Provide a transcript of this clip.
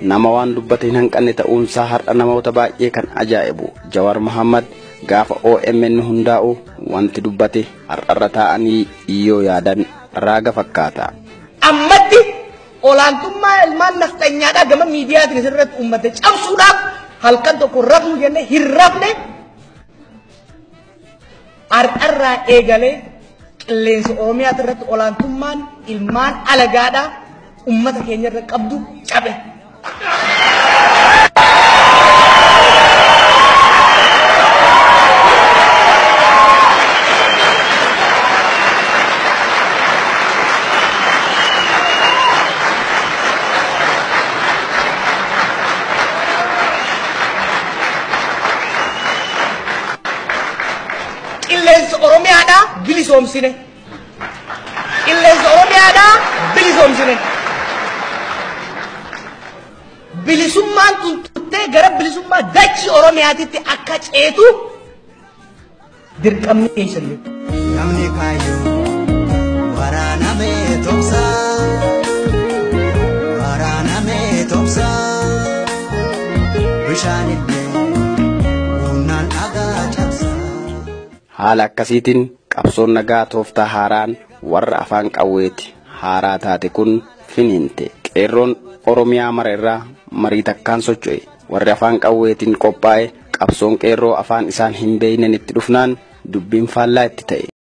Nama waan dubbate hin hanqanne ta'uunsaa har'a namoota baay'ee kan ajaa'ibu Jawaar Mohammad gaafa OMN hundaa'u wanti dubbate har'arra taa'anii yoo yaadan raaga fakkaata. Ammatti olaantummaa ilmaan nafxanyaadhaa gama miidiyaatiin asirratti uummata cabsuudhaaf halkan tokko rafnu jennee hin rafne har'arraa eegalee qilleensa Oromiyaa irratti olaantummaan ilmaan alagaadhaa uummata keenya irra qabdu cabe. Qilleensa Oromiyaadhaa bilisoomsine. Qilleensa Oromiyaadhaa bilisoomsine. Bilisummaan tun turtee gara bilisummaa dachii Oromiyaatitti akka ceetu dirqamni keessa jiru. Namni kaayyoo waraanamee tumsa, waraanamee tumsa, bishaan illee humnaan dhagaa cabsa. Haala akkasiitiin qabsoon nagaa tooftaa haaraan warra afaan qawweeti haaraa taate kun finiinte. Qeerroon Oromiyaa mara irraa marii takkaan socho'e. Warri afaan qawweetiin qophaa'e qabsoon qeerroo afaan isaan hin beeynen itti dhufnaan dubbiin faallaa itti ta'e.